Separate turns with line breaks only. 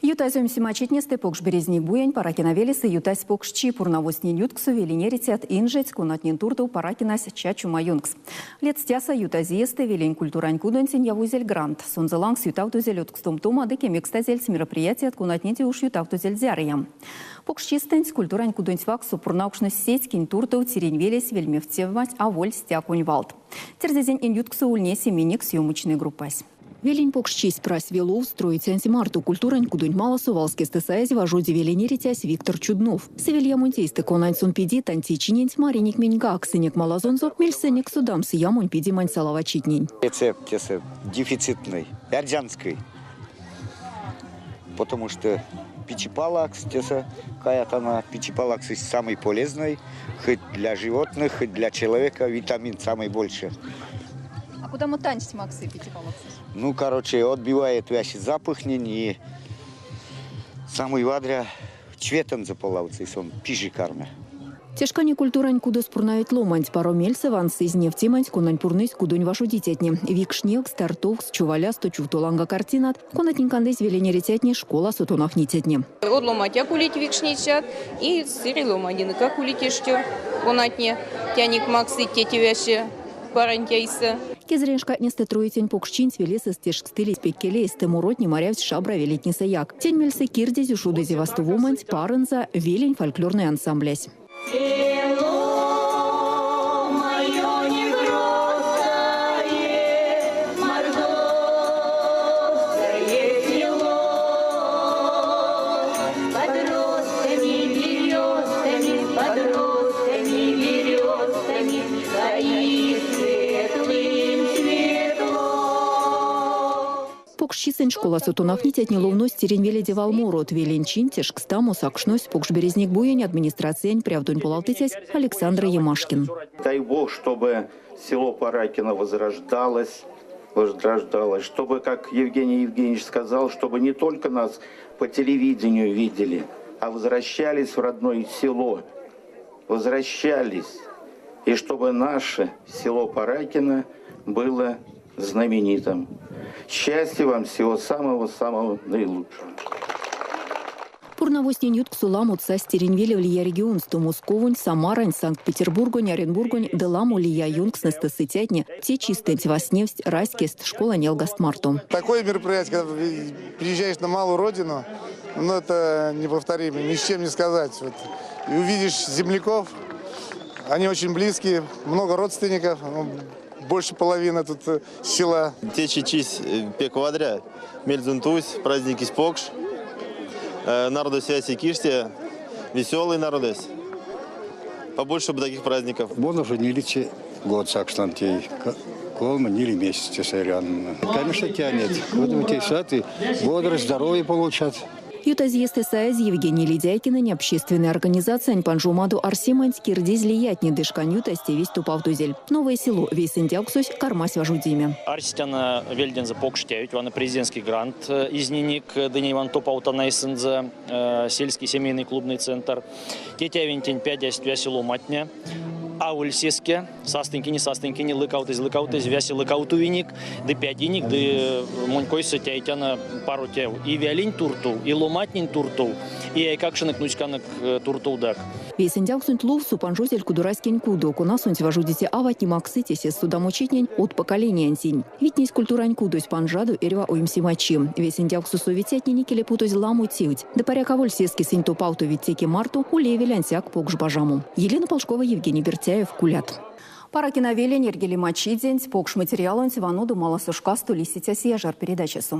Ютазь оймсема читнестэ Покш Березникбуень Паракина велесэ ютась покшчи. Пурнавозтнень ютксо велень эрицят, инжеть, конатнень туртов Паракинась чачома ёнкс. Ледстяса, ютазь иестэ велень культурань кудонтень явозель грант. Сонзэ лангс ютавтозель одкстомтома ды кемекстазельть мероприятият, конатнеде уш ютавтозельть зярыя. Покшчистэнть культурань кудонть вакссо пурнавкшность сеть, кинь туртов тиринь велесь вельмевтемась аволь стяконь валт. Тердезентнень ютксо ульнесь и минек съемочной группась. Велень покшчись прась велов строицянть марто культурань кудонть маласо валскестэ саезь важоди велень эрицясь Виктор Чуднов. Сывель ямонть эйстэ конань сон пиди тантей чиненть маринек меньгак, сынек малазонзо, мельсэнек содамс ямонь пидемань салавачитнень.
Рецепт дефицитный, эрзянский, потому что пичепалакс тесэ каятано, пичепалакс самый полезный, хоть для животных, хоть для человека витамин самый больше.
А кодамо тансть максы пичепалаксось?
Ну, короче, отбивает весь запах и самый вадря цветэнзэ полавтсы, сон пиже карми.
Те шкане культурань кудос пурнавить ломанть. Паро мельсэ вансызь невтеманть, конань пурнызь кудонь важодицятне. Викшневкст, артовкст, човалясто чувто ланга картинат, конатнень кандызь велень эрицятне, школасо тонавтницятне.
Од ломанть улить викшницят и сыре ломанинкак улить эштё конатне тянек максыть те тевесь паронть эйсэ.
Кезэрень шкатнестэ Троицянь покшчинть велесэ тешкстылизь пек келейстэ, моротне марявсть шабра велетнесэяк. Тень мельсэ кирдезь ушодызе вастовоманть Парынза велень фольклорной ансамблясь.
Село мое не грозное, мордовское село, под розами, березами, под розами, березами стоит светлым светло.
Покшчисэнть школасо тонавтницятне ловность тиринь веледе валморот. Велень чинть тешкстамо сакшнось Покш Березникбуень администрациянь прявтонь полавтыцясь Александр Емашкин.
Дай Бог, чтобы село Паракино возрождалось, возрождалось, чтобы, как Евгений Евгеньевич сказал, чтобы не только нас по телевидению видели, а возвращались в родное село, возвращались, и чтобы наше село Паракино было знаменитым. Счастья вам, всего самого-самого наилучшего.
Пурнавозтнень ютксо ламот састь тиринь велев лия регионсто: Московонь, Самарань, Санкт-Петербургонь, Оренбургонь ды ламо лия ёнкстнэстэ сыцятне. Те чистэнть вастневсть раськест школань ялгаст марто.
Такое мероприятие, когда приезжаешь на малую родину, ну, это неповторимо, ни с чем не сказать. Вот. И увидишь земляков, они очень близкие, много родственников, ну, больше половины тут села.
Течи чись пек вадря, мельзон тусь, праздникесь покш, народось весе кишти, веселый народось. Побольше бы таких праздников.
Мон уже нилеце год сакшнан тей. Колмо, ниле месяцт эрян. Конечно, тянет. Вот эти и бодрость, здоровье получат.
Ютазь иестэ саезь Евгений Ледяйкинэнь общественной организациянь панжомадо арсеманть кирдизь лиятне, ды шкань ютазь тевесь топавтозель. Новое село вейсэндявксось кармась важодеме.
Арсетяно вельдензэ покш тевть, вана президентский грант изнинек, ды ней вана топавтано эйсэнзэ сельский семейный клубный центр. Те тевентень педясть весе ломантне. Аволь сеске, састынькине, састынькине, лыкавтызь, лыкавтызь, весе лыкавтовинек, ды пединек, ды монь койсэ тейтяно паро тев. И велень туртов, и ломантнень туртов, и эйкакшонок нуцьканок туртовдак.
Вейсэндявксонть лувсо панжозель кудораськень кудо, конасонть важодиця аватне максыть эсест содамочитнень од поколениянтень. Витнезь культурань кудось панжадо эрьва оймсема чи. Вейсэндявксос совицятнень икеле путозь ламо тевть. Ды паряк аволь сеске сынь топавтовить, теке марто улевель ансяк покш бажамо. Елена Полшкова, Евгений Бертяев, Кулят. Паракина велень эрьгелема чиденть покш материалонть ванодо маласо шкасто лисиця Сияжар передачасо.